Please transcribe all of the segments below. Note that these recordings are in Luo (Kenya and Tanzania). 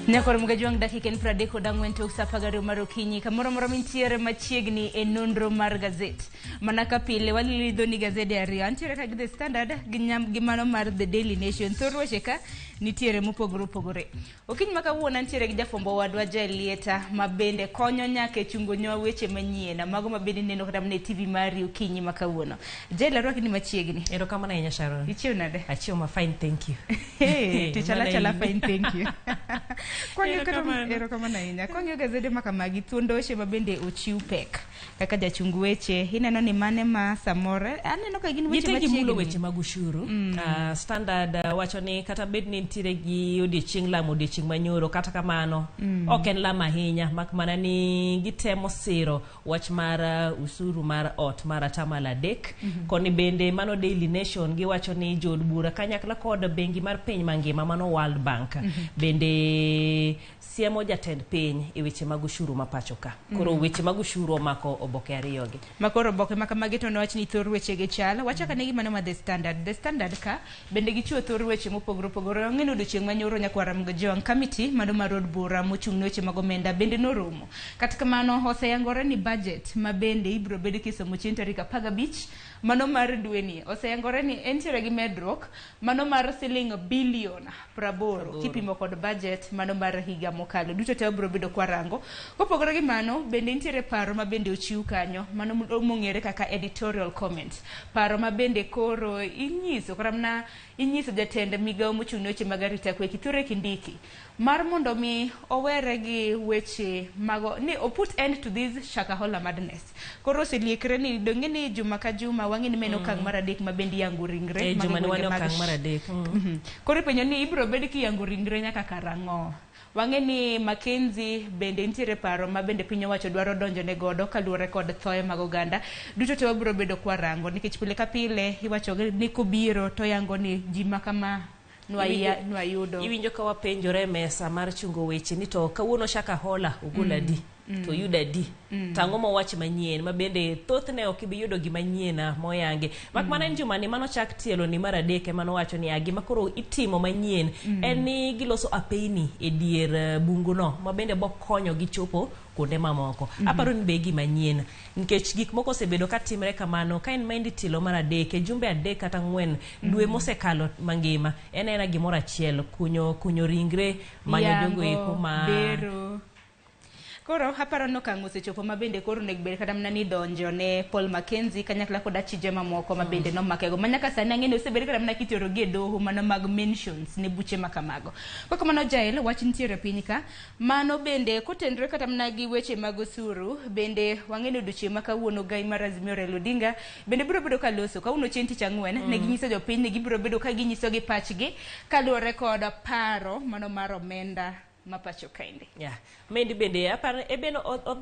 Nyakor Mugajwang' dakika en 34 tok sa 12 mar okinyi kamoro moro mintiere machiegni e nonro mar gazet. Mana ka pile walidho ni gazede ariyo antiere ka gi The Standard gi nyam gi mano mar The Daily Nation. Thor weche ka nitiere mopogore opogore. Okinyi ma kawuono antiere gi jafwambo wadwa Jaelieta ma bende konyo nyaka e chungo nyowa weche manyien mago ma bende ineno kata mana e TV mari okinyi ma kawuono. Jael arwaki ni machiegni. Erokamano ahinya Sharon. Ichiew nade? Achiew ma fine, thank you. Hey, to chala Mana chala in. fine, thank you. Kwang'iyo kata Erokamano. erokamano ahinya. Kwang'iyo gazede ma kamagi, thuond weche ma bende ochiw pek kaka jachung weche, ineno ni mane ma samoro aneno ka gin weche Gite gimulo machiegni. weche mag ushuru. Standard wacho ni kata bed ni nitiere gi odiechieng lamo odiechieng manyoro kata kamano ok en lamo ahinya mak mana ni gitemo siro wach mar usuru mar ot mar atamalo 3. Koni bende mano Daily Nation giwacho ni jood bura kanyakla kod bengi mar piny mangima mano World Bank bende siemo jatend piny e weche mag ushuru ma pacho ka. Koro weche mag ushuru omako oboke ariyogi. Makoro oboke ma kamagi to nowach ni thor weche gi chal. Wachak ane gi mano ma The Standard. The Standard ka bende gichiwo thor weche mopogore opogore. Wang'e ni odiochieng' manyoro nyakwar Ramogi Committee mano mar od bura mochung' ne weche mag omenda bende noromo. Kata kamano oseyangore ni budget ma bende ibiro bed kisomo chieng' tarik 15 mano mar dweni oseyangore ni entiere gi medruok mano mar siling bilion 80 kipimo kod budget mano mar higa mokalo. Duto te wabiro bedo kwarango. Kopogore gi mano, bende nitiere paro ma bende ochiw kanyo, mano mong'ere kaka editorial comment. Paro ma bende koro inyiso, kata mana inyiso jatend migawo mochung' ne weche mag arita kwe Kithure Kindiki mar mondo mi owere gi weche mago ni o put end to this Shakahola madness. Koro oseliekre ni dong'e ni juma ka juma wang'e ni ma en okang' mar adek ma bende iyango ringre E mag juma ni wan gwenge e mag okang' mar 3. Koro ipenjo ni ibiro bed kiyango ringre nyaka karang'o? Wang'e ni Mackenzie bende nitiere paro ma bende piny owacho dwaro donjo ne godo kaluwore kod thoye mag oganda. Duto te wabiro bedo kwarango nikech pile ka pile iwacho ni kobiro to yango ni ji ma kama nwayudo. Iwinjo ka wapenjore e mesa mar chungo weche ni to kawuono Shakahola ogol adi to oyud adi to ang'o mowach manyien ma bende thothne ok ibi yudo gima nyien moyangi. Mak mana en juma ni mano chak tielo ni mar 3 ema nowacho ni gima koro itimo manyien en ni giloso apeyni e dier bunguno ma bende bokonyo gi chopo kuonde mamoko. Aparo ni be gima nyien nikech gik moko osebedo ka timre kamano ka en maendi tielo mar 3 e jumbe 3 kata 4 dwe mosekalo mangima en aena gimoro achiel kunyo ringre manyo jogo eko ma bero. Koro aparo ni okang' osechopo ma bende koro onego bed kata mana ni donjo ne Paul Mackenzie kanyakla kod achije mamoko ma bende nomakego. Ma nyaka sani ang'e ni osebed kata mana kitero gi e doho mano mag mentions ne buche ma kamago. Kok kamano Jael, wach nitiere piny ka. Mano bende kotenore kata mana gi weche mag osuru, bende wang'e ni odiochieng' ma kawuono gai mar Azimio Raila Odinga bende biro bedo ka loso. Kawuono chieng' tich ang'wen, ne ginyiso jopiny ni gibiro bedo ka ginyiso gi pachgi kaluwore kod paro mano mar omenda ma pacho kaendi. Yeah. Mendi bende aparo e bende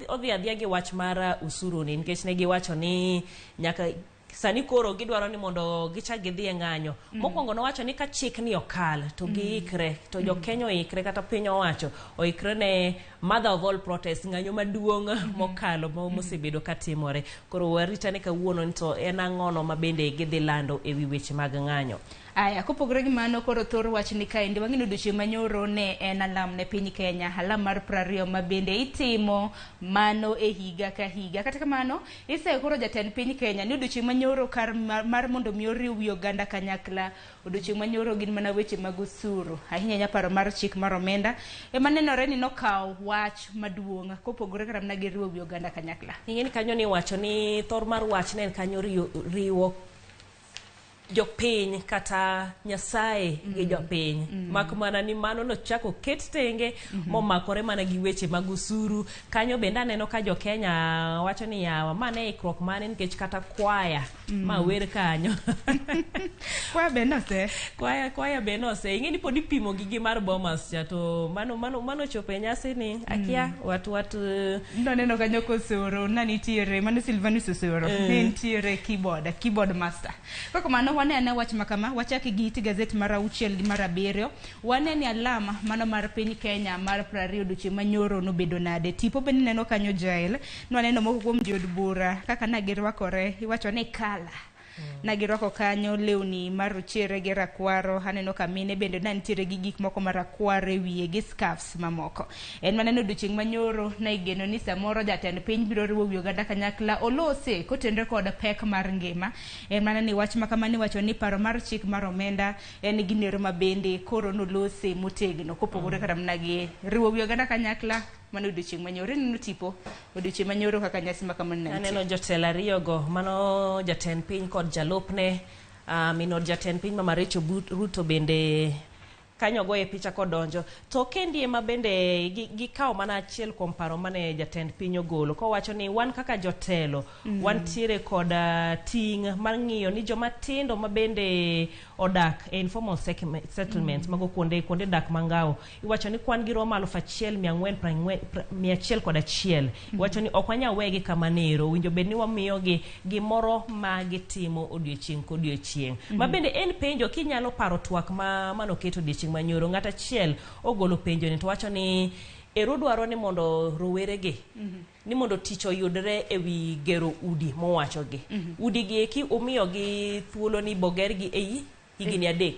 odhi adhiya gi wach mar usuru ni nikech ne giwacho ni nyaka sani koro gidwaro ni mondo gichak gidhi e ng'anyo. Mokwongo nowacho ni ka chik ni okal to giikre to jo Kenya oikre kata piny owacho oikre ne mother of all protest ng'anyo maduong' mokalo mosebedo ka timore. Koro warita ni kawuono ni to en ang'ono ma bende gidhi lando e wi weche mag ng'anyo. Aya, kopogore gi mano koro thor wach ni kaendi wang'e ni odiochieng' manyoro ne en alam ne piny Kenya, alam mar 20 ma bende itimo mano e higa ka higa. Kata kamano, iseyo koro jatend piny Kenya ni odiochieng' manyoro kar mar mondo mi oriw wi oganda kanyakla, odiochieng' manyoro gin mana weche mag osuru. Ahinya ahinya paro mar chik mar omenda ema nenore ni nokawo wach maduong' kopogore kata mana gi riwo wi oganda kanyakla. Ing'e ni kanyo ni wacho ni thor mar wach ne en kanyo riwo jopiny kata Nyasaye gi jopiny. Mak mana ni mano nochako ket tenge momakore mana gi weche mag usuru. Kanyo bende aneno ka jo Kenya wacho ni yawa ma ne ikruok mane nikech kata kwaya ma wer kanyo. Kwaya be nose. Kwaya be nose. Ing'e ni pod ipimo gi gi mar Bomas cha to mano chopo e nyasi ni akia wat Naneno kanyo kosoro na nitiere mano Silvanus Osoro ne nitiere keyboard master. Koko mano wane ane wach makama wachak gi it gazet mar 6 gi mar 7 wane ni alama mano mar piny Kenya mar 20 odiochieng' manyoro nobedo nade. Tipo bende neno kanyo Jael nwaneno moko kuom jood bura kaka na girwakore iwacho ni kala. Na girwako kanyo lewni marochere gi rakwaro. Aneno ka mine bende ne nitiere gi gik moko marakwaro e wiye gi scarves mamoko. En mana ni odiochieng' manyoro ne igeno ni samoro jatend piny biro riwo wi oganda kanyakla olose kotenre kod pek mar ngima. En mana ni wach ma kamano iwacho ni paro mar chik mar omenda en ginero ma bende koro nolose motegno kopogore kata mana gi riwo wi oganda kanyakla mano odiochieng' manyoro. Ineno tipo odiochieng' manyoro kaka nyasi ma kamano ne nitie. Aneno jotelo ariyogo, mano jatend piny kod jalupne. Min od jatend piny Mama Rachel Ruto bende kanyo goye picha kodonjo. To kendi ema bende gikawo mana achiel kuom paro mane jatend piny ogolo kowacho ni wan kaka jotelo wantiere kod ting' mar ng'iyo ni joma tindo ma bende odak e informal settlements mago kuonde dak mangawo iwacho ni kwan gi romo 1441. Iwacho ni ok wanyal wegi kama nero, owinjo bed ni wamiyogi gimoro ma gitimo odiochieng' kodiochieng'. Ma bende en penjo kinyalo paro twak ma manoketo odiochieng' manyoro. Ng'at achiel ogolo penjo ni to wacho ni ero dwaro ni mondo roweregi ni mondo tich oyudre ewi gero udi mowachogi. Udi gi eki umiyogi thuolo ni bogergi ei higni 3.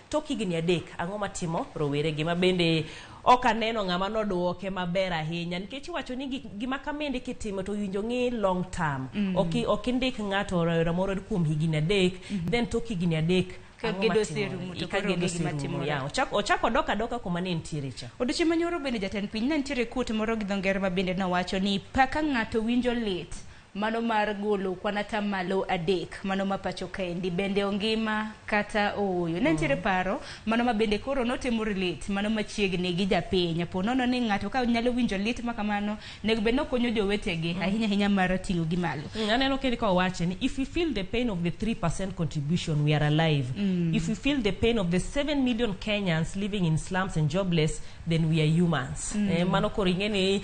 Tok higni 3 ang'o matimo roweregi ma bende ok aneno ng'ama noduoke maber ahinya nikech iwacho ni gima kamende kitimo to winjo ng'i long term. Ok indik ng'ato rawera moro kuom higni 3 then tok higni 3 Ka gedo oserumo to Ka koro gedo onge gima oserumo, timore. yawa. Ochako dok adoka kuma ne nitiere cha. Odiochieng' manyoro bende jatend piny ne nitiere quote moro gi dho ngere ma bende nowacho ni paka ng'ato winjo lit mano mar golo kwan atamalo 3 mano ma pacho kaendi bende ongima kata ooyo. Ne nitiere paro mano ma bende koro notemo relate mano machiegni gi japiny. Po nono ni ng'ato ka nyalo winjo lit ma kamano nego bed ni okonyo jowetegi ahinya ahinya mar ting'o gi malo. Aneno kendo ka owache ni if we feel the pain of the 3% contribution we are alive. If we feel the pain of the 7 million Kenyans living in slums and jobless then we are humans. Mano koro ing'e ni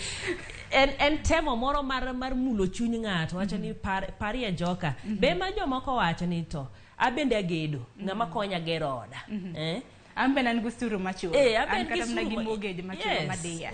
en temo moro mar mulo chuny ng'ato wacho ni parie joka. Be ma jomoko wacho ni to abende agedo ng'ama konya gero oda. An bende an gi osuru machulo. An An bende kata gi mana gi osuru mortgage machulo Yes. madiya.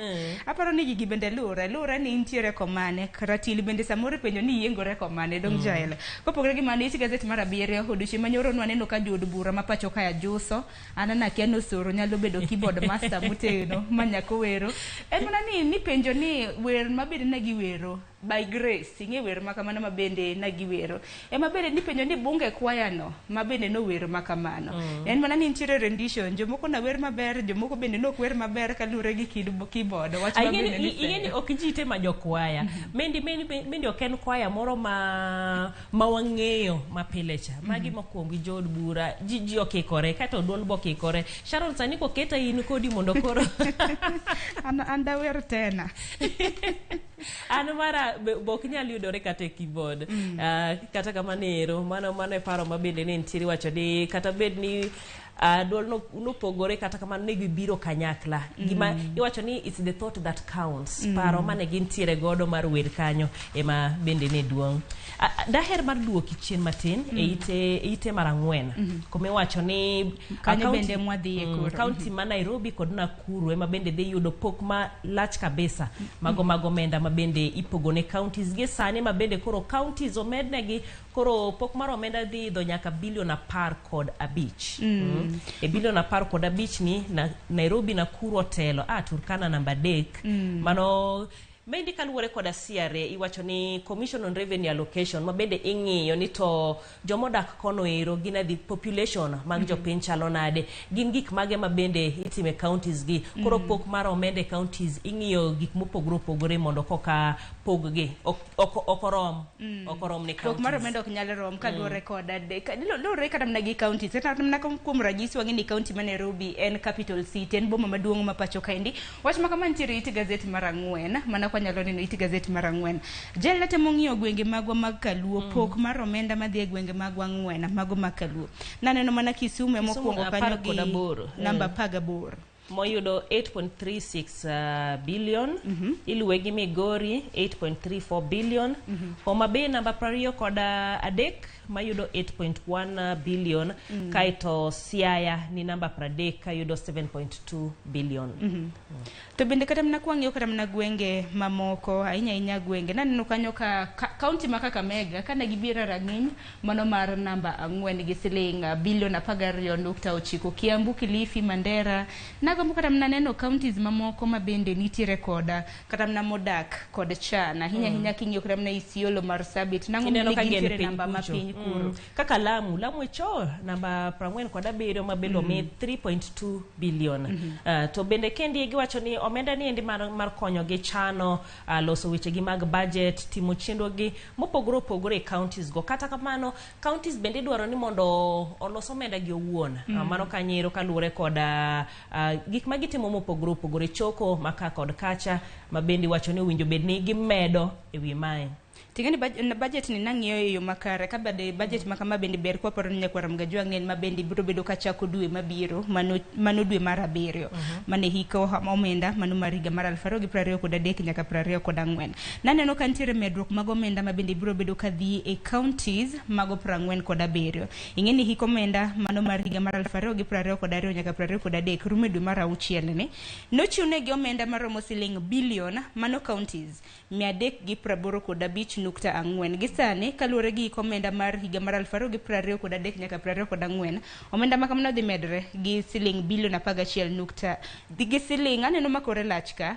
Aparo ni gigi bende luwre ni intiere komane. Ratil bende samoro ipenjo ni yiengore komane dong Joel. Kopogore gi mano, it gazet mar 7 odiochieng' manyoro nwaneno ka jood bura ma pacho ka juso. An anakia ni osuru nyalo bedo keyboard master motegno ma nyako wero. En mana ni nipenjo ni wer ma bende ne giwero by grace, ing'e wer ma kamano ma bende ne giwero. Ema bende nipenjo ni bunge kwaya no ma bende nowero ma kamano. En mana ni nitiere rendition, jomoko na wer maber, jomoko bende nok wer maber kaluwore gi keyboard. Wach ma bende ni Ing'e ni ok ji te ma jokwaya. Mendi ok en kwaya moro ma wang'eyo mapile cha. Magi mokwongo gi jood bura, ji okikore, kata duol bo okikore. Sharon sani koketa in kodi mondo koro. An dawer tena. An mara bok nyal yudore kata e keyboard. Kata kamano ero, mano e paro ma bende ne nitiere wacho ni kata bed ni duol nopogore kata kamano ne gibiro kanyakla. Gima iwacho ni it's the thought that counts. Paro mane gintiere godo mar wer kanyo ema bende ne duong'. Daher mar duoki chien matin e ite mar 4. Kuma iwacho ni Kanyo bende mwadhiye koro. Kaunti ma Nairobi kod Nakuru ema bende dhi yudo pok ma lach kabisa mago mag omenda ma bende ipogo ne counties gi sani ma bende koro counties omednegi koro pok mar omenda dhi idho nyaka bilion 15. E bilion 15 ni Nairobi Nakuru otelo, Turkana namba 3. Mano Mendi kaluwore koda CRA iwacho ni Commission on Revenue Allocation ma bende ing'iyo ni to jomodak kono ero gin adhi population mag jopiny chalo nade, gin gik mage ma bende itime counties gi. Koro pok mar omenda e counties ing'iyo gik mopogore opogore mondo koka pog gi ok orom. Ok orom ne Pok mar counties. omenda ok nyal rom kaluwore koda luwore kata mana gi counties. Kata mana kuom ranyisi wang'e ni county ma Nairobi en capital city, en boma maduong' ma pacho kaendi. Wach ma kama nitiere it gazet mar 4, mana kwa nyalo neno it gazet mar 4. Jela temo ng'iyo gwenge magwa mag Kaluo, pok mar omenda madhi e gwenge magwa 4, mago mag Kaluo. Naneno mana Kisumu ema Kisumu okwongo kanyo apar kod gi aboro. namba 18. Moyudo 8.36 billion. Iluwe gi Migori 8.34 billion. Homa Bay namba 23 mayudo 8.1 billion. Kaeto Siaya ni namba 30 kayudo 7.2 billion. To bende kata mana kwang'iyo kata mana gwenge mamoko, ahinya ahinya gwenge naneno kanyo ka kaunti ma Kakamega kane gibiro e rang'iny mano mar namba 4 gi siling bilion 12.9, Kiambu, Kilifi, Mandera. Nagombo kata mana neno counties mamoko ma bende nitiere koda kata mana modak kod chan ahinya ahinya king'iyo kata mana Isiolo, Marsabit, nang'o Ineno ne ka gin gintiere piny namba kucho. mapiny kuro. Kaka Lamu, Lamu echo namba 47 ma bende omi 3.2 billion. To bende kendi giwacho ni omenda ni endi mar konyogi chano loso wechegi mag budget, timo chenrogi mopogore opogore e counties go. Kata kamano, counties bende idwaro ni mondo olos omenda gi owuon. Mano kanyero kaluwore kod gik ma gitimo mopogore opogore, choko maka kod kacha ma bende iwacho ni owinjo bed ni gimedo e wi mae. Ting'eni budget ni nang'iyo e yo makare ka bende budget ma kama bende ber kwaparo ni nyakwar Mgajwang' en ma bende biro bedo kachako dwe mabiro mano dwe mar 7 mane hik omenda mano mar higa mar 2023 nyaka 24. Naneno ka nitiere medruok mag omenda ma bende biro bedo kadhi e counties mago 47. Ing'e ni hik omenda mano mar higa mar 2022 nyaka 23 rumo e dwe mar 6 ni nochiwnegi omenda maromo siling bilion mano counties 385.4. Gi sani kaluwore gi hik omenda mar higa mar 2023 nyaka 24, omenda ma kamano dhi medre gi siling bilion 11 nukta gi siling aneno makore lach ka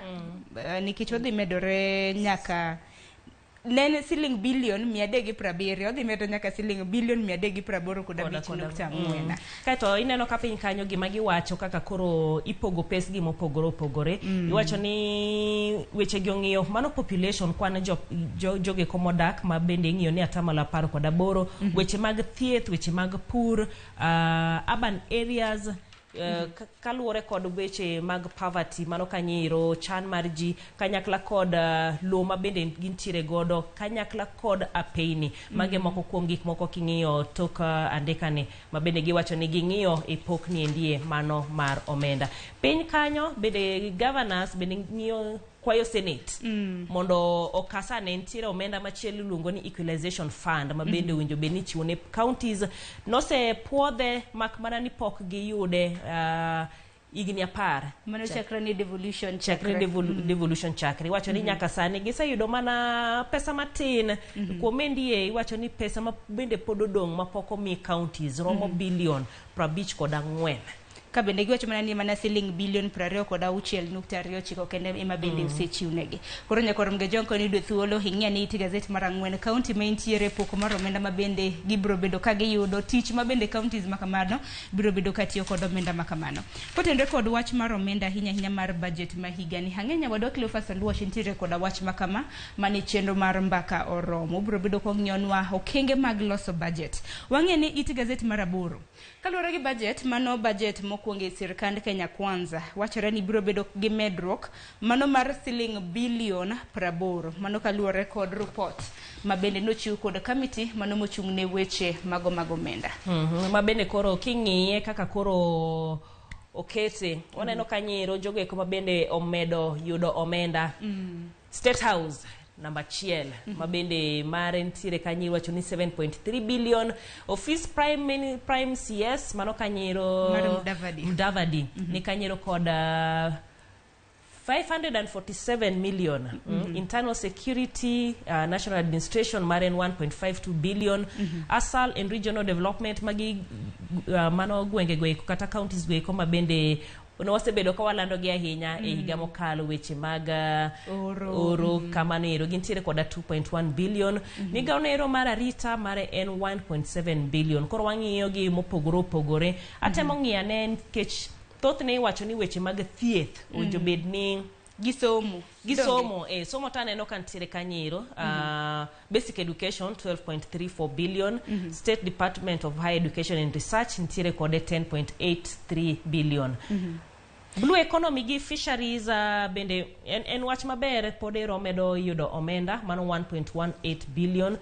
nikech odhi medore nyaka nene siling bilion 370, odhi medo nyaka siling bilion 385.4. Kaeto ineno ka piny kanyo gima giwacho kaka koro ipogo pesgi mopogore opogore. Iwacho ni wechegi ong'iyo mano population kwan jogeko modak ma bende ing'iyo ni atamalo 18, weche mag thieth, weche mag pur, urban areas, kaluwore kod weche mag poverty mano kanyiro chan mar ji kanyakla kod lowo ma bende gintiere godo kanyakla kod apeyni mage moko kuom gik moko king'iyo tok andikani ma bende giwacho ni ging'iyo e pokni endie mano mar omenda piny kanyo bende governors bende ng'iyo kwayo senate mondo okasane nitiere omenda machielo iluongo ni equalization fund ma bende owinjo bed ni ichiwo ne counties nosepuodhe mak mana ni pok giyude higni 10 mano chakre ni devolution chakre devolution chakre iwacho ni nyaka sani giseyudo mana pesa matin kuom endie iwacho ni pesa ma bende pod odong' mapok omi counties romo bilion 54. Ka bende giwacho mana ni mana siling bilion 26.29 kende ema bende osechiwnegi. Koro nyakwar Mgajwang' koni yudo thuolo ing'e ni iti gazet mar 4 county ma intiere pok mar omenda ma bende gibiro bedo ka giyudo tich ma bende counties ma kamano biro bedo ka tiyo kod omenda ma kamano. Kotenore kod wach mar omenda ahinya ahinya mar budget ma higani, ang'e nyawadwa Cleophas Oluoch nitiere koda wach ma kama mane chenro mar mbaka oromo. Obiro bedo kong'iyonwa okenge mag loso budget. Wang'e ni iti gazet mar 8. Kaluwore gi budget, mano budget mokwongo e sirkand Kenya Kwanza, wachore ni biro bedo gi medruok mano mar siling bilion 80, mano kaluwore kod report ma bende nochiw kod committee mano mochung' ne weche mago mag omenda. Ma bende koro king'iye kaka koro okete, waneno ka nyiro jogo eko ma bende omedo yudo omenda. State House namba 1 ma bende mare nitiere kanyo iwacho ni 7.3 billion. Office Prime CS mano kanyero Mar Mudavadi. Mudavadi ni kanyero kod 547 million. Internal Security, National Administration mare en 1.52 billion. ASAL and Regional Development magi mano gwenge go eko kata counties go eko ma bende wasebedo ka walando gi ahinya e higa mokalo weche mag oro kamano ero gintiere koda 2.1 billion. Migawo no ero mar arita mare en 1.7 billion. Koro wang'iyo gi mopogore opogore. Atemo ng'iyo ane nikech thothne iwacho ni weche mag thieth owinjo bed ni Gisomo. Gisomo, somo to aneno ka nitiere kanyero. Basic education 12.34 billion. State Department of Higher Education and Research nitiere kode 10.83 billion. Blue economy gi fisheries bende en wach maber pod ero medo yudo omenda mano 1.18 billion.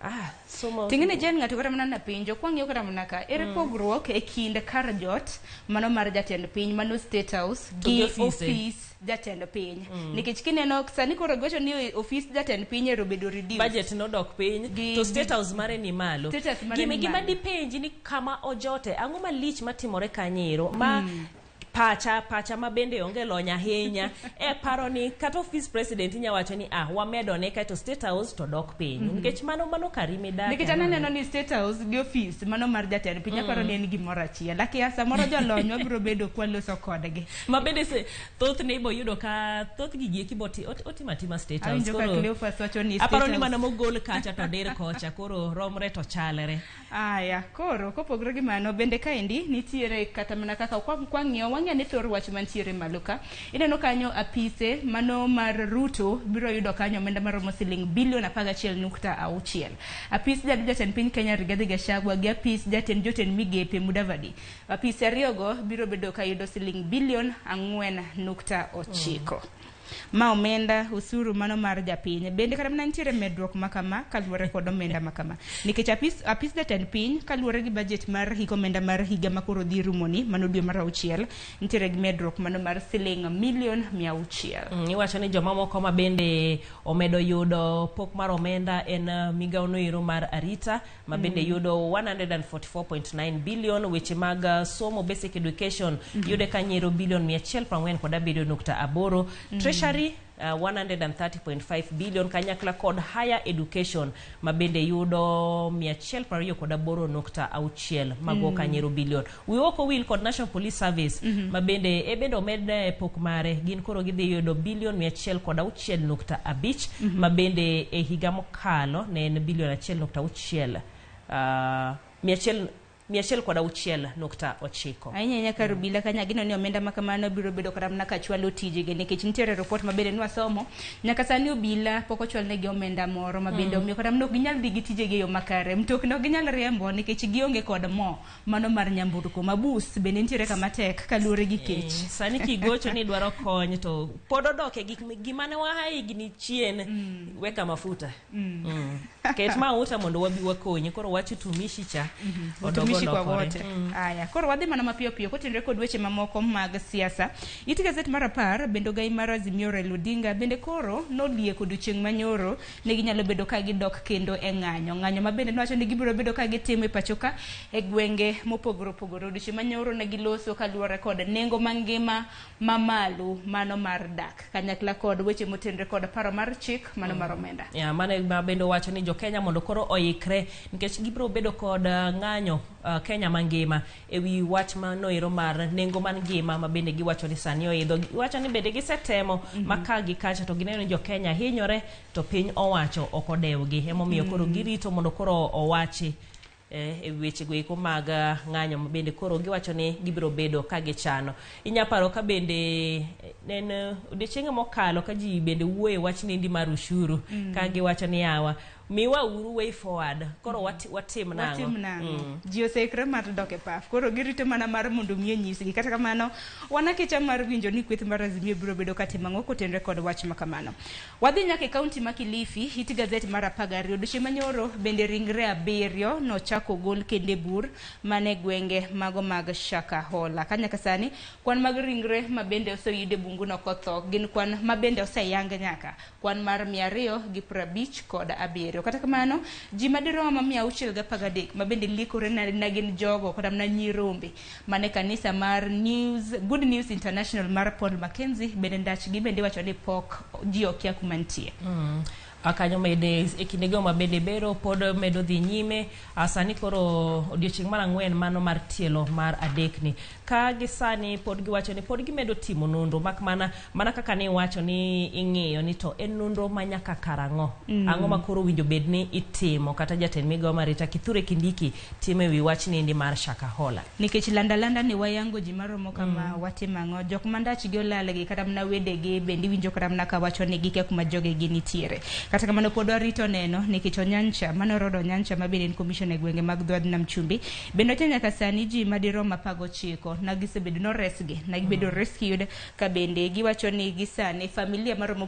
Ah, somo Ting'ni jen ng'ato kata mana napenjo kwang'iyo kata mana ka ere pogruok e kind kar jot mano mar jatend piny mano State House To gi gi ofise. ofis jatend piny nikech kineno sani koro giwacho ni ofis jatend piny ero obedo reduced. Budget nodok piny to State House mare ni malo. State House mare Gima ni gima malo. dipenji ni kama ojote ang'o malich matimore kanyero ma pacha ma bende onge lony ahinya e paro ni kata office president inya wacho ni ah wamedone kaeto State House to dok piny nikech mano kari midake. Nikech an aneno ni State House gi ofis mano mar jatend piny aparo ni en gimoro achiel. Akia samoro jolony wabiro bedo kwaloso kodgi. Ma bende thothne ibo yudo ka thoth gigi eki bo otimo atima State House. Awinjo ka Cleophas wacho ni Aparo State ni House. mana mogol kacha to dir kocha koro romre to chalre. Aya, koro kopogore gi mano bende kaendi nitiere kata mana kaka kwang'iyo wang'iyo ni thor wach mantiere malo ka. Ineno kanyo apise mano mar Ruto biro yudo kanyo omenda maromo siling bilion 11.6. Apis jalup jatend piny Kenya Rigathi Gachagua gi apis jatend jotend migepe Mudavadi. Apise ariyogo biro bedo ka yudo siling bilion 4.9. Ma omenda usuru mano mar japiny. Bende kata mana nitiere medruok makama kaluwore kod omenda makama. Nikech apis jatend piny kaluwore gi budget mar hik omenda mar higa makoro dhi rumoni mano dwe mar 6 nitiere gi medruok mano mar siling milion 600. Iwacho ni jomamoko ma bende omedo yudo pok mar omenda en migawo noero mar arita ma bende yudo 144.9 billion. Weche mag somo basic education yude kanyero bilion 147.8. Treasury 130.5 billion kanyakla kod higher education ma bende yudo 128.6 mago kanyero billion. Wiwoko wil kod National Police Service ma bende bende omed pok mare gin koro gidhi yudo bilion 106.5 ma bende e higa mokalo ne en bilion 1.6 106.9. Ahinya ahinya kar obila kanya gino ni omenda ma kamano biro bedo kata mana ka chwalo tijegi nikech nitiere report ma bende nwasomo nyaka sani obila pok ochwalnegi omenda moro ma bende omiyo kata mana ok ginyal dhi gi tijegi e yo makare. Mtokni ok ginyal riembo nikech gionge kod mo mano mar nyamburko. Mabus bende nitiere kama tek kaluwore gi kech. Sani kigocho ni dwaro kony to pod odok e gik gima ne waha higni chien weka mafuta. Ket mauta mondo wabi wakonyi. Koro wach utumishi cha Utumishi kwa wote. Aya, koro wadhi mana mapiyo piyo kotenore kod weche mamoko mag siasa. It gazet mar 10 bende ogai mar Azimio Raila Odinga bende koro nolieko odiochieng' manyoro ne ginyalo bedo ka gidok kendo e ng'anyo. Ng'anyo ma bende nowacho ni gibiro bedo ka gitimo e pacho ka e gwenge mopogore opogore. Odiochieng' manyoro ne giloso kaluwore kod nengo mangima mamalo mano mar dak kanyakla kod weche motenore kod paro mar chik mano mar omenda. Ya, mano ma bende owacho ni jo Kenya mondo koro oikre nikech gibiro bedo kod ng'anyo Kenya mangima ewi wach manoero mar nengo mar ngima ma bende giwacho ni sani oidho. Giwacho ni bende gisetemo ma ka gi kacha to gineno ni jo Kenya hinyore to piny owacho ok odewgi. Emomiyo koro girito mondo koro owachi e weche go eko mag ng'anyo ma bende koro giwacho ni gibiro bedo ka gichano. Inya paro ka bende en odiochienge mokalo ka ji bende wuoye wach nendi mar ushuru ka giwacho ni yawa miwa uru way forward koro watim nang'o? Watim nang'o? Ji oseikre mar dok e pap koro girito mana mar mondo mi onyisgi. Kata kamano wan akecha mar winjo ni kweth mar Azimio biro bedo katimo ang'o kotenore kod wach ma kamano. Wadhi nyaka e kaunti ma Kilifi, it gazet mar 12 odiochieng' manyoro bende ringre 7 nochako gol kendo e bur mane gwenge mago mag Shakahola. Ka nyaka sani kwan mag ringre ma bende oseyud e bunguno kotho gin kwan ma bende oseyang nyaka kwan mar 257. Kata kamano ji madirom 613 ma bende likore na gin jogo kata mana nyirombe mane kanisa mar Good News International mar Paul Mackenzie bende ndachgi bende iwacho ni pok ji okia kuma nitie. Kanyo bende e kindego ma bende bero pod medo dhi nyime. Sani koro odiochieng' mar 4 mano mar tielo mar 3 ni ka gi sani pod giwacho ni pod gimedo timo nonro mak mana kaka ne iwacho ni ing'iyo ni to en nonro ma nyaka karang'o. Ang'o ma koro winjo bed ni itimo kata jatend migawo mar Rita Kithure Kindiki timo ewi wach nendi mar Shakahola. Nikech landa landa ni wayango ji maromo kama watimo ang'o jok ma ndachgi olalgi kata mana wedegi bende iwinjo kata mana kawacho ni gikia kuma jogegi nitiere. Kata kamano pod warito neno nikech Onyancha mano Rodo Onyancha ma bende en commissioner e gwenge mag dho wadh Nam Chumbi bende wacho nyaka sani ji madirom 19 na gisebedo noresgi na gibedo rescued ka bende giwacho ni gisani familia maromo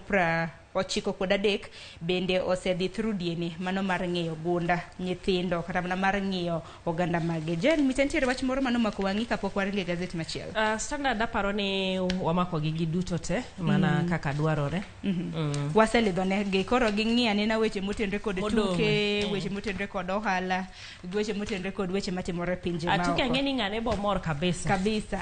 93 bende osedhi through DNA mano mar ng'iyo gunda nyithindo kata mana mar ng'iyo oganda mage. Jen, mita nitiere wach moro mano mako wang'i kapok waringo e gazet machielo? Standard aparo ni wamako gi giduto te mana kaka dwarore. Waselidho negi koro ging'i anena weche motenre kod Modong', tuke, weche motenre kod ohala, gi weche motenre kod weche matimore e pinje Tuke maoko. ang'e ni ng'ane bo mor kabisa. Kabisa.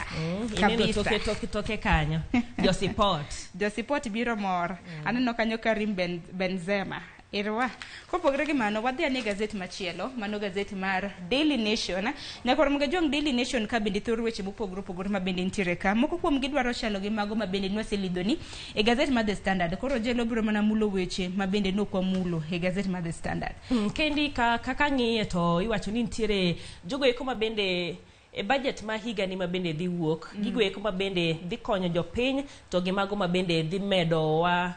Ineno Kabisa. toke toke toke kanyo. Josipot. Josipot biro mor. Aneno kanyo Karim Benzema. Irwa. Kopogore gi mano, wadhi ane gazet machielo, mano gazet mar Daily Nation. Nyakwar Mugajwang', Daily Nation ka bende thoro weche mopogore opogore ma bende nitiere ka. Moko kuom gi dwaro chalo gi mago ma bende nwaselidhoni e gazet mar The Standard. Koro jelo biro mana mulo weche ma bende nok wamulo e gazet mar The Standard. Kendi kaka ng'iye to iwacho ni nitiere jogo eko ma bende e budget ma higani ma bende dhi wuok, gigo eko ma bende dhi konyo jopiny to gi mago ma bende dhi medowa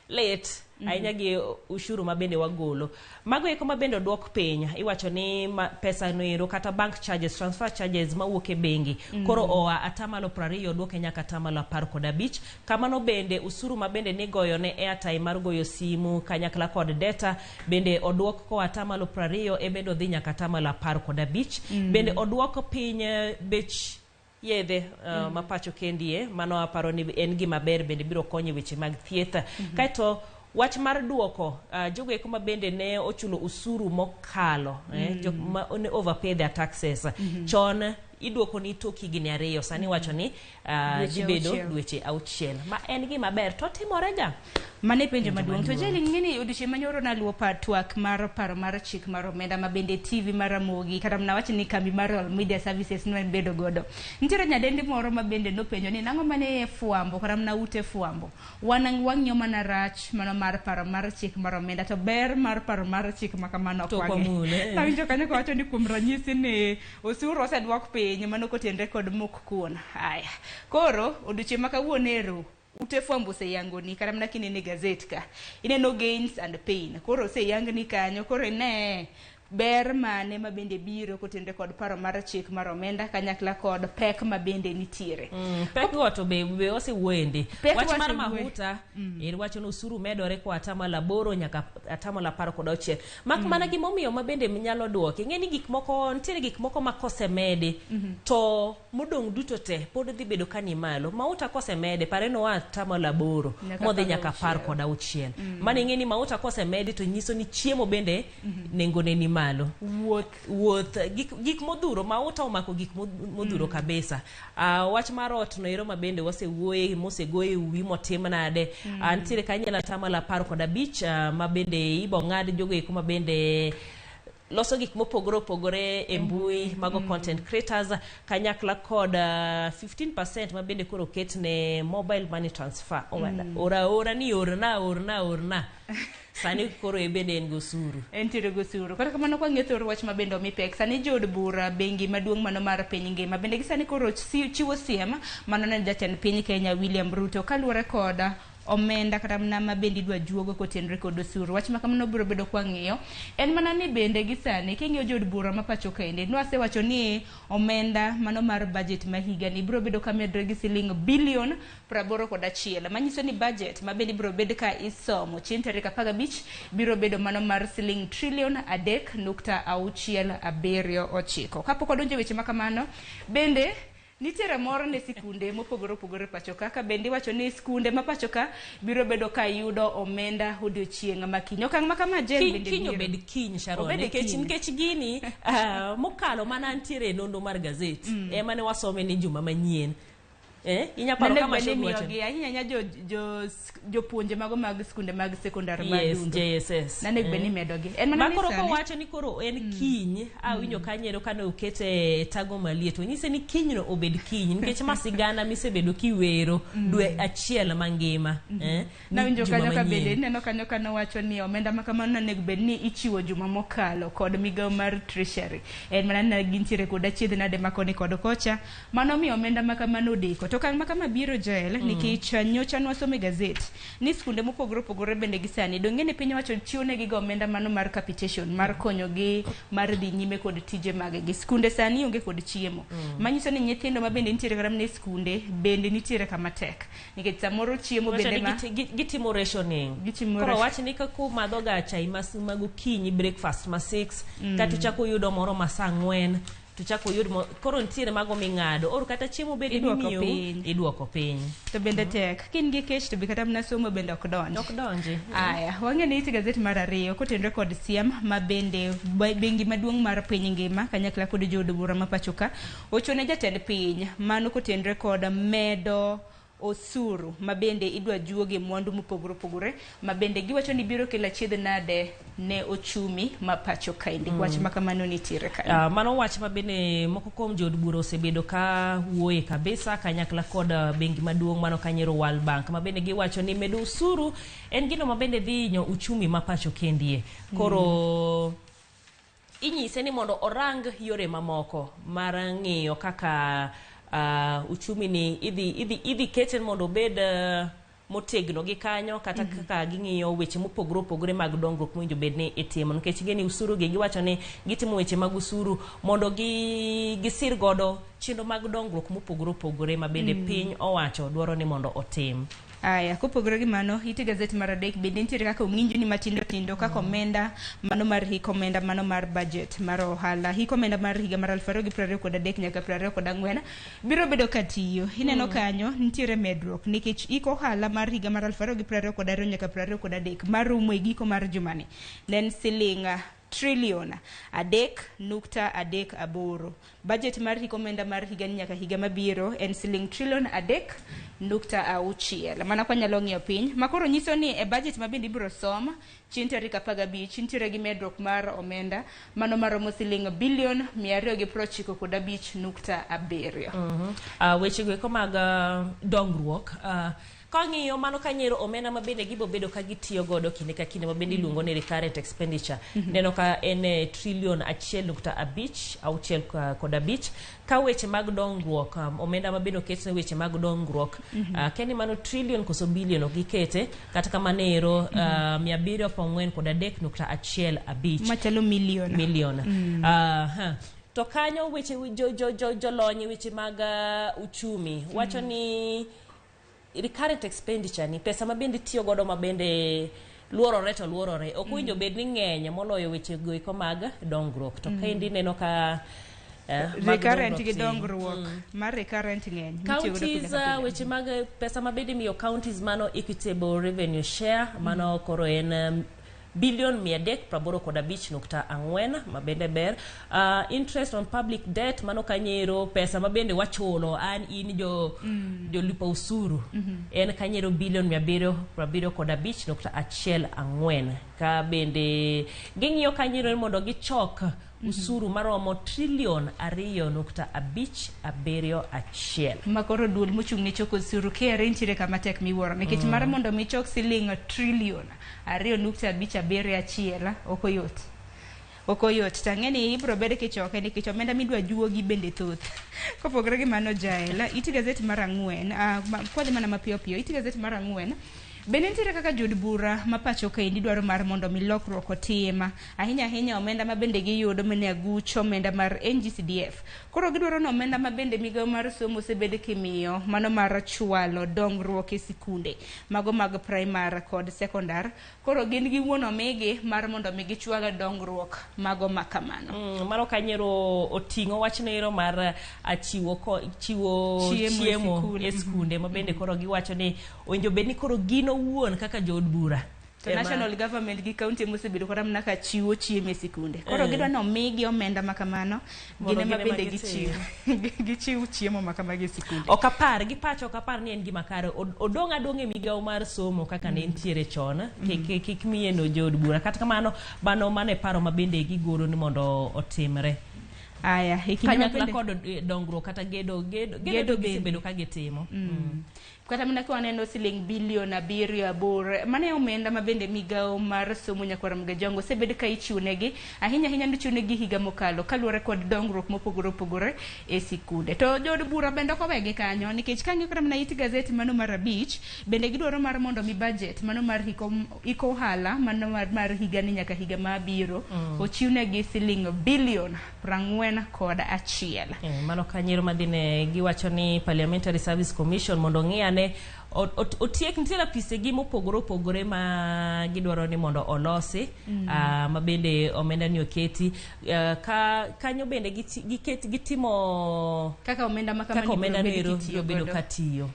late ahinya gi ushuru ma bende wagolo. Mago eko ma bende oduok piny, iwacho ni pesa no ero kata bank charges, transfer charges mawuok e bengi koro oa 20% oduoke nyaka 15%. Kamano bende usuru ma bende nigoyo ne airtime mar goyo simu kanyakla kod data bende oduok koa 20% e bende odhi nyaka 15.5. Bende oduok piny bech yedhe ma pacho kendie, mano aparo ni en gima ber bende biro konyo e weche mag thieth. Kaeto wach mar duoko jogo eko ma bende ne ochulo usuru mokalo, jok ma ne overpay their taxes. Chon iduoko ni tok higni 2, sani iwacho ni Dweche dhi bedo 6. dweche 6, ma en gima ber to timore ga. Mano e penjo maduong'. To Jeli, ng'eni odiochieng' manyoro naluwo pa twak mar paro mar chik mar omenda ma bende TV mar Ramogi kata mana wach ni kambi mar Royal Media Services ne bedo godo. Nitiere nyadendi moro ma bende nopenjo ni nang'o mane e fwambo kata mana ute fwambo. Wan wang'iyo mana rach mano mar paro mar chik mar omenda to ber mar paro mar chik ma kamano ok To ok wang'e. wamule. Nawinjo kanyo kawacho ni kuom ranyisi ni osuru oseduok piny mano kotenre kod mok kuon. Aya. Koro odiochieng' ma kawuono ero ute fwambo oseyangoni kata mana kinene gazet ka ineno gains and pain koro oseyangni kanyo koro ine ber mane ma bende biro kotenre kod paro mar chik mar omenda kanyakla kod pek ma bende nitiere. Pek go to be osewuoye. Pek Wach mar wasewuoye. mahuta en wacho ni osuru medore koa 8% nyaka 16%. Mak mana gimomiyo ma bende nyalo duoke. Ing'e ni gik moko nitiere gik moko ma kosemedi to modong' duto te pod dhi bedo ka ni malo. Mauta kosemede pare no 8% Nyaka modhi 16. nyaka 16. Mano ing'e ni mauta kosemedi to nyiso ni chiemo bende nengone ni malo. Wuoth. Wuoth, gik modhuro, mauta omako gik modhuro kabisa. Wach mar ot no ero ma bende wasewuoye mosegoye uwi motim nade. Nitiere kanyo 15.5 ma bende ibo ng'ad jogo eko ma bende loso gik mopogore opogore e mbui mago content creators kanyakla kod 15% ma bende koro oket ne mobile money transfer. Omenda ora ora ni orna orna orna. Sani koro e bende en gosuru. Entiere gosuru. Kata kamano kwang'iyo thor wach ma bende omi pek. Sani jood bura bengi maduong' mano mar piny ngima bende gi sani koro chiwo siem mano ne jatend piny Kenya William Ruto kaluwore kod omenda kata mana ma bende idwa juogo kotenre kod osuru. Wach ma kamano biro bedo kwang'iyo. En mana ni bende gi sani king'iyo jood bura ma pacho kaendi nwasewacho ni omenda mano mar budget ma higani biro bedo ka medre gi siling bilion 81, manyiso ni budget ma bende biro bed ka isomo chieng' tarik 15 biro bedo mano mar siling trilion 3.679. Kapok wadonjo e weche ma kamano, bende nitiere mor ne sikunde mopogore opogore pacho ka, ka bende iwacho ni sikunde ma pacho ka biro bedo ka yudo omenda odiochieng' ma kiny. Okang' ma kama Jane Kiny, bende kiny biro. obed kiny Sharon, Obed nikech kiny. nikech gini mokalo mana nitiere e nonro mar gazet ema ne wasome ni juma manyien. Inya paro Nene kama bende Shogu wacho. imiyogi ahinya ahinya jopuonje mago mag skunde mag sekondar ma Yes, Dundo. JSS. Nane bende imedogi. En mana Ma ni koro sani kowacho ni koro en kiny, awinjo kanyo kane okete tago maliet, onyise ni kinyno obed kiny, nikech ma sigana misebedo kiwero dwe achiel mangima. Nawinjo Juma kanyo ka bende manyien. ineno kanyo ka nowacho ni omenda ma kamano onego bed ni ichiwo juma mokalo kod migawo mar Treasury. En mana ni gintiere kod achiedh nade ma koni kod kocha. Mano miyo omenda ma kamano odeko. To okang' ma kama biro Jael nikech nyocha nwasomo e gazet ni skunde mopogore opogore bende gi sani donge ni piny owacho chiwo negi ga omenda mano mar capitation mar konyogi mar dhi nyime kod tije maggi. Skunde sani onge kod chiemo. Manyiso ni nyithindo ma bende nitiere kata mana e skunde bende nitiere kama tek. Nikech samoro chiemo Wacho bende ni ma gitimo rationing. Gitimo Koro wach ni kaka umadho ga chai ma gokinyi breakfast ma 6 kata uchako uyudo moro ma saa 4 to uchako uyud koro nitiere mago ming'ado or kata chiemo bende Idwoko mimiyou piny. idwoko piny. To bende tek. Ka in gi kech to be kata mana somo bende ok donj. Ok donji. Aya, wang'e ni it gazet mar ariyo kotenore kod siem ma bende bengi maduong' mar piny ngima kanyakla kod jood bura ma pacho ka ochone jatend piny mano kotenore kod medo osuru ma bende idwa juogi mwandu mopogore opogore ma bende giwacho ni biro kelo achiedh nade ne ochumi ma pacho kaendi. Wach ma kamano nitiere kanyo. Mano wach ma bende moko kuom jood bura osebedo ka wuoye kabisa kanyakla kod bengi maduong' mano kanyero World Bank ma bende giwacho ni medo osuru en gino ma bende dhi hinyo uchumi ma pacho kendie. Koro inyise ni mondo orang yore mamoko mar ng'iyo kaka uchumi ni idhi kete mondo obed motegno gi kanyo kata kaka ging'iyo weche mopogore opogore mag dongruok mowinjo bed ni itimo nikech ing'e ni usuru gi giwacho ni gitimo weche mag usuru mondo gisir godo chenro mag dongruok mopogore opogore ma bende piny owacho dwaro ni mondo otim. Aya, kopogore gi mano, ite gazet mar adek bende nitiere kaka ong'injoni matindo tindo kaka omenda mano mar hik omenda mano mar budget mar ohala hik omenda mar higa mar 2023 nyaka 24 biro bedo ka tiyo. Ineno kanyo nitiere medruok nikech hik ohala mar higa mar 2022 nyaka 23 marumo e giko mar jumani ne en siling trilion 3.38. Budget mar hik omenda mar higani nyaka higa mabiro en siling trilion 3.6. Mana kwanyalo ng'iyo piny makoro nyiso ni e budget ma bende ibiro som chieng' tarik 15 nitiere gi medruok mar omenda mano maromo siling bilion 295.7. Weche go eko mag dongruok kang'iyo mano kanyero omenda ma bende gibo bedo ka gitiyo godo kinde ka kinde ma bende iluongo ni recurrent expenditure neno ka en trilion 1.5 6 kod 5 ka weche mag dongruok omenda ma bende oket ne weche mag dongruok keni mano trilion koso bilion ok gikete kata kamano ero 743.15 Machalo milion. Milion. To kanyo weche jo jolony e weche mag uchumi wacho ni recurrent expenditure ni pesa ma bende itiyo godo ma bende luorore to luorore ok owinjo bed ni ng'eny moloyo weche go eko mag dongruok to kaendi neno ka mag Recurrent gi tin. Dongruok mar recurrent ng'eny mitiyo godo pile Counties ka pile. Weche mag pesa ma bende imiyo counties mano equitable revenue share mano koro en bilion 385.4 ma bende ber. Interest on public debt mano kanyero pesa ma bende wachulo an in jo jolipa usuru en kanyero bilion 775.14 ka bende ging'iyo kanyero ni mondo gichok usuru maromo trilion 2.571. Makoro duol mochung' ne choko osuru KRA nitiere kama tek miwuoro nikech mar mondo mi chok siling trilion 2.571 ok oyot, ok oyot. To ang'e ni ibiro bed kichoke nikech omenda midwa juogi bende thoth. Kopogore gi mano Jael, it gazet mar ang'wen kwadhi mana mapiyo piyo, it gazet mar ang'wen bende nitiere kaka jood bura ma pacho kaendi dwaro mar mondo mi lokruok otim ahinya ahinya omenda ma bende giyudo mane aguch omenda mar NGCDF. Koro gidwaro ni omenda ma bende migawo mar somo osebed kimiyo mano mar chwalo dongruok e sikunde mago mag primar kod sekondar, koro gin giwuon omigi mar mondo mi gichwal dongruok mago ma kamano. Mano kanyero oting'o wachno ero mar chiwo chiemo e chiemo sikul. E skunde ma bende koro giwacho ni owinjo bed ni koro gin owuon kaka jood bura to national government gi county mosebedo kata mana ka chiwo chiemo e sikunde, koro gidwa ni omigi omenda ma kamano mondo gin ema gin ema bende gitim. gichiw chiemo ma kamagi e sikunde. Ok apar gi pacho, ok apar ni en gima kare. Odong' adong' e migawo mar somo kaka ne entiere chon, kik miye no jood bura. Kata kamano mano e paro ma bende gigolo ni mondo otimre Aya, e kinde ma kanyakla bende kod dongruok kata gedo Gedo to bende. gisebedo ka gitimo. Kata mana ka waneno siling bilion 7.8, mano e omenda ma bende migawo mar somo nyakwar Mgajongo osebed ka ichiwo negi, ahinya ahinya nichiwo negi higa mokalo kaluwore kod dongruok mopogore opogore e sikunde. To jood bura bende ok owegi kanyo, nikech kang'iyo kata mana it gazet mano mar 5, bende gidwaro mar mondo mi budget mano mar hiko ohala mano mar higani nyaka higa mabiro ochiwnegi siling bilion 41. Mano kanyero madhine giwacho ni Parliamentary Service Commission mondo ong'i ane otiek nitiere apisegi mopogore opogore ma gidwaro ni mondo olosi, ma bende omenda ni oketi. Ka kanyo bende gitimo kaka omenda ma kaka omenda no biro bedo katiyo.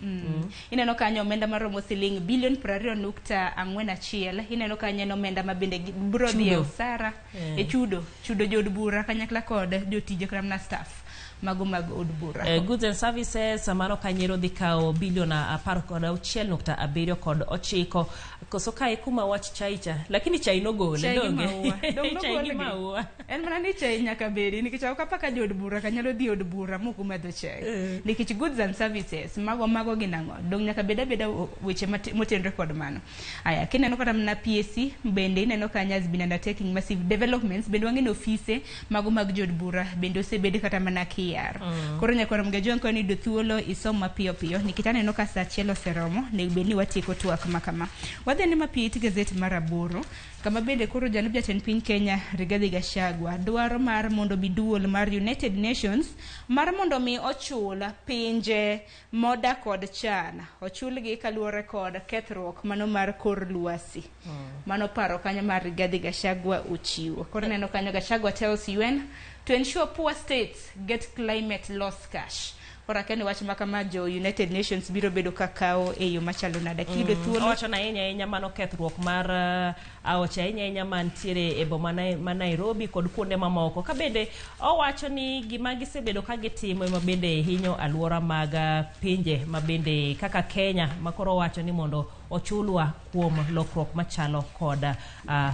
Ineno kanyo omenda maromo siling bilion 20.41. Ineno kanyo en omenda ma bende biro dhi e osara, e chudo jood bura kanyakla kod jotije kata mana staff mago mag od bura. Goods and services mano kanyero dhi kawo bilion 16.79. Koso kae kuma wach chai cha, lakini chai nogole donge? Chai gi maua. En mana ni chai nyaka bedi nikech ok apaka jood bura kanyalo dhi od bura mok umadho chai. Nikech goods and services mago gin ang'o? Dong nyaka bed abeda weche motenore kod mano. Aya, kineno kata mana PSC bende ineno kanyo has been undertaking massive developments, bende wang'e ni ofise mago mag jood bura bende osebed kata mana kiyar. Koro nyakwar Mgajwang' ka niyudo thuolo isom mapiyo piyo nikech aneno ka saa 1 oseromo, onego bed ni watieko twak ma kama. Wadhi ane mapiyo it gazet mar 8 kama bende koro jalup jatend piny Kenya Rigathi Gachagua dwaro mar mondo mi duol mar United Nations mar mondo mi ochul pinje modak kod chan, ochulgi kaluwore kod kethruok mano mar kor lwasi. Mano paro kanyo mar Rigathi Gachagua ochiwo. Koro ineno kanyo Gachagua tells UN to ensure poor states get climate loss cash. Koro akia ni wach ma kama jo United Nations biro bedo ka kawo e yo machalo nade. Kiyudo thuolo Owacho na ahinya ahinya mano kethruok mar aoche ahinya ahinya mantiere e boma ma Nairobi kod kuonde mamoko. Ka bende owacho ni gima gisebedo ka gitimo ema bende hinyo alwora mag pinje ma bende kaka Kenya, ma koro owacho ni mondo ochulwa kuom lokruok machalo kod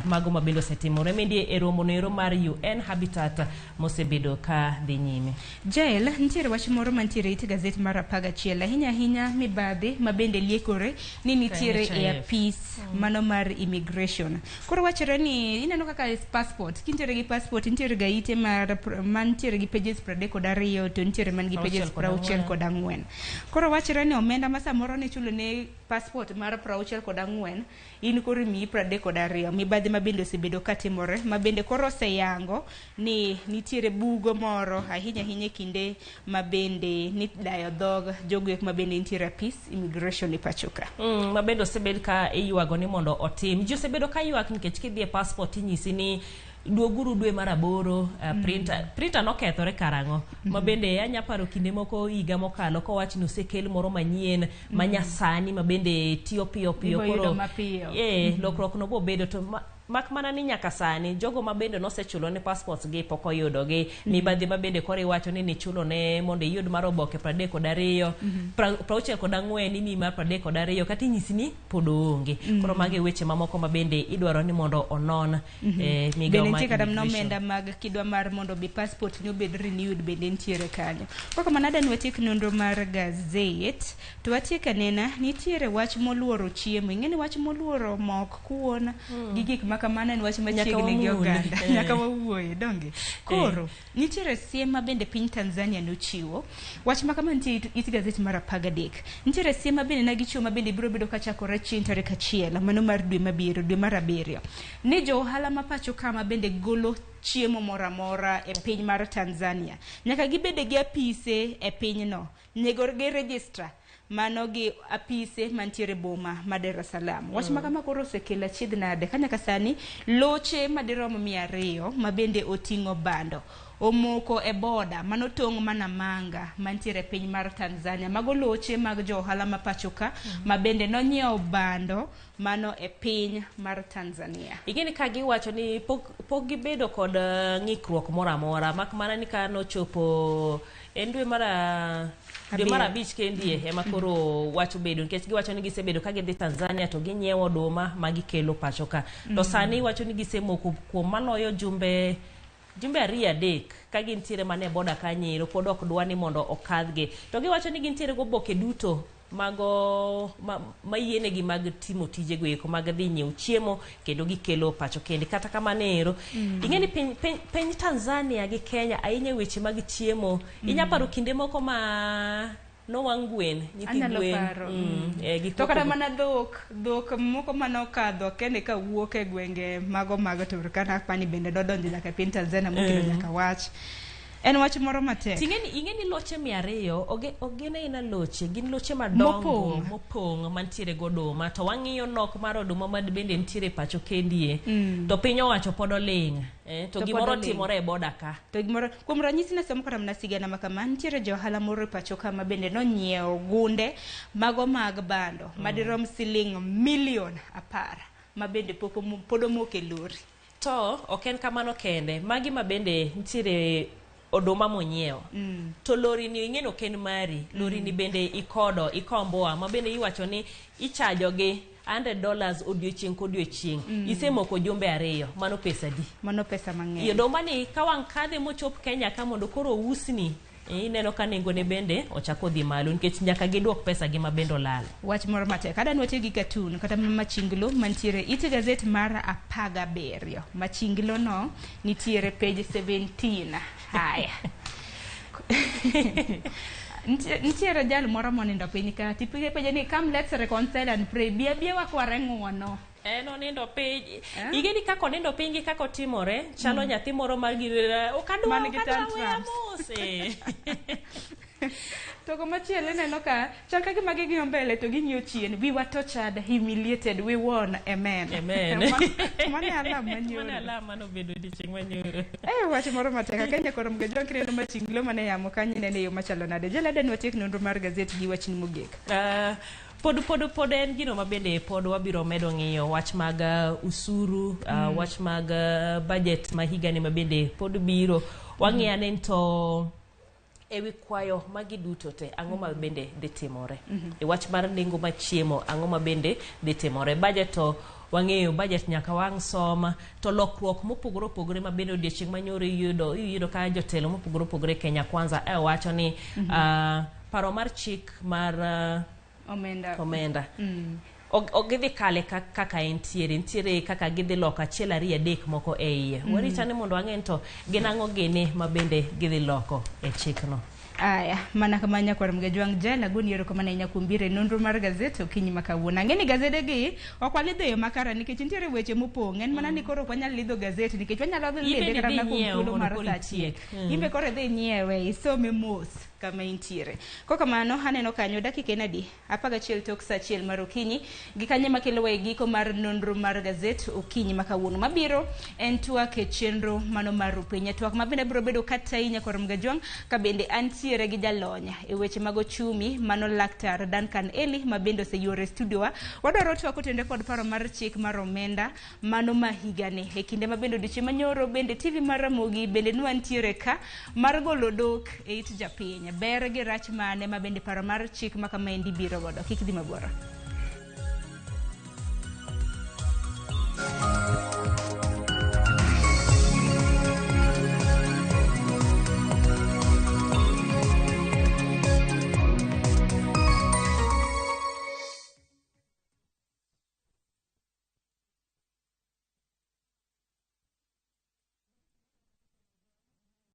mago ma bende osetimore mendie e romo noero mar UN Habitat mosebedo ka dhi nyime. Jael, nitiere wach moro mantiere it gazet mar 11, ahinya ahinya mibadhi ma bende liekore ni nitiere e apis mano mar immigration. Koro wachore ni ineno kaka passport, kintiere gi passport nitiere ga ite mar mantiere gi pages 32 to nitiere man gi pages 64. Koro wachore ni omenda ma samoro ne chulo ne passport mar 64 in koro imiyi 32. Mibadhi ma bende osebedo katimore ma bende koro oseyango ni nitiere bugo moro ahinya ahinya e kinde ma bende nidayo dhog jogo ma bende nitiere apis immigration e pacho ka. Ma bende osebed ka iywago ni mondo otim. Ji osebedo ka ywak nikech kidhi e passport inyisi ni duoguru dwe mar 8, printer nokethore karang'o. Ma bende anya paro kinde moko higa mokalo kowach ni osekel moro manyien ma nyasani ma bende tiyo piyo piyo. Koro lokruok no bobedo to mak mana ni nyaka sani jogo ma bende nosechulo ne passports gi pok oyudogi. Mibadhi ma bende koro iwacho ni nichulo ne mondo iyud mar oboke 32, 64 imi mar 32 kata inyisi ni pod oonge. Koro magi weche mamoko ma bende idwaro ni mondo onon. Bende nitie kata mana omenda mag kidwa mar mondo bi passport ni obed renewed bende nitiere kanyo. Kaka mana adwa ni watiek nonro mar gazet to watiek anena nitiere wach moluoro chiemo. Ing'e ni wach moluoro mok kuon gi gik ma kamano en wach machiegni gi oganda. Nyaka wawuoye donge. Koro nitiere siem ma bende piny Tanzania nochiwo. Wach ma kama nitie it gazet mar 13. Nitiere siem ma bende nagichiwo ma bende biro bedo kachakore chieng' tarik 1 mano mar dwe mabiro, dwe mar 7. Ni jo ohala ma pacho kama bende golo chiemo moro amora e piny mar Tanzania nyaka gibede gi apise e pinyno, nego gi register mano gi apise mantiere boma ma Dar es Salaam. Wach ma kama koro osekelo achiedh nade ka nyaka sani loche madirom 200 ma bende oting'o bando omoko e boda mano tong' mana Manga mantiere piny mar Tanzania. Mago loche mag jo ohala ma pacho ka ma bende nonyiewo bando mano e piny mar Tanzania. Igeni ka giwacho ni pok gibedo kod ng'ikruok moro amora mak mana ni ka nochopo en dwe mar 5 kendie ema koro wach obedo nikech giwacho ni gisebedo ka gidhi Tanzania to ginyiewo oduma ma gikelo pacho ka. To sani iwacho ni gisemoko kuom maloyo jumbe 2-3 ka gintiere mana e boda kanyero pod ok dwa ni mondo okadhgi. To giwacho ni gintiere goboke duto Mago mayienegi mag timo tijego eko mag dhi nyiewo chiemo kendo gikelo pacho kende. Kata kamano ero, ing'e ni piny Tanzania gi Kenya ahinya e weche mag chiemo, inya paro kinde moko ma nowang' gwen, nyithi Anyalo gwen, paro. Gik To kata moko. mana dhok moko manokadho kende ka wuok e gwenge mago mag Turkana pani bende nodonjo nyaka e piny Tanzania mokelo nyaka wach. En wach moro matek. Ting'eni loche 200 ok gin aina loche, gin loche madongo Mopong'. Mopong' mantiere goduma, to wang'iyo nok mar oduma ma bende nitiere pacho kendie, to piny owacho pod oling', to To pod gimoro oling'. Timore e boda ka. To gimoro kuom ranyisi nasomo kata mana sigana ma kama nitiere jo ohala moro e pacho ka ma bende nonyiewo gunde mago mag bando madirom siling milion 10 ma bende pod omoko e lori. To ok en kamano kende, magi ma bende nitiere oduma monyiewo, to lori ni ing'e ni ok en mari, lori ni bende ikodo ikomboa ma bende iwacho ni ichajo gi $100 odiochieng' kodiochieng', isemoko jumbe 2, mano pesa adi? Mano pesa mang'eny. Oduma ni ka wang' kadhe mochop Kenya ka mondo koro ousni, ineno ka nengone bende ochako dhi malo nikech nyaka giduok pesa gi ma bende olal. Wach moro matek. Adwa ni watiyo gi cartoon kata mana machinglo mantiere ite gazet mar 17. Machinglo no nitiere page 17. Haya. Nitiere jal moro monindo piny ka tipige penje ni, "Come, let's reconcile and pray." Bi abia wakware ng'uono. En onindo piny. Eh? Ing'e ni kaka onindo piny gi kaka otimore chalo nyathi moro mar gi okadwa Man gi okadwa weya tantrums. Mos. To komachielo ineno ka chal ka gima ging'iyo mbele to ging'iyo chien. We were tortured, humiliated, we won. Amen. Amen. Mano e alam manyoro. Mano e alam manobedo odiochieng' manyoro. Wach moro matek. Akenya koro mgajwa kineno machinglo mane yamo kanyo ineno e yo machalo nade. Jalada ni watiek nonro mar gazet gi wachni mogik. Pod en gino ma bende pod wabiro medo ng'iyo wach mag usuru, wach mag budget ma higani ma bende pod biro wang'iyo ane ni to ewi kwayo magi duto te ang'o ma bende dhi timore e wach mar nengo mar chiemo, ang'o ma bende dhi timore budget. To wang'eyo budget nyaka wang' soma to lokruok mopogore opogore ma bende odiochieng' manyoro iyudo ka jotelo mopogore opogore Kenya Kwanza e wacho ni paro mar chik mar Omenda. Omenda ok gidhi kale kaka entiere, nitiere kaka gidhi loko achiel ariyo adek moko e iye. Warita ni mondo wang'e ni to gin ang'o gini ma bende gidhi loko e chikno. Aya, mana kama nyakwar Mgajwang' Jel, agoni erokamano ahinya kuom biro e nonro mar gazet okinyi ma kawuono. Ang'e ni gazede gi ok walidho e yo makare nikech nitiere weche mopong'. En mana ni koro ok wanyal lidho gazet nikech wanyalo dhi In lidhe bende kata idhi mana kuom nyiew thuolo mondo mar koro sa achiel. itiek. In be koro idhi nyiewe, isome mos kama intiere. Kokamano, aneno kanyo dakika en adi? 11 tok sa 1 mar okinyi. Gi kanye makelowa e giko mar nonro mar gazet okinyi ma kawuono. Mabiro en twak e chenro mano mar Rupiny. Twak ma bende biro bedo katayi nyakwar Mgajwang' ka bende antiere gi jalony e weche mag ochumi mano Laktar Duncan Eli ma bende oseyuore e studio wa. Wadwaro twak kotenore kod paro mar chik mar omenda mano ma higani. E kinde ma bende odiochieng' manyoro bende TV mar Ramogi bende nwantiere ka mar golo dok e it japiny. Ber gi rach mane ma bende paro mar chik ma kamaendi biro godo. Kik dhi mabor.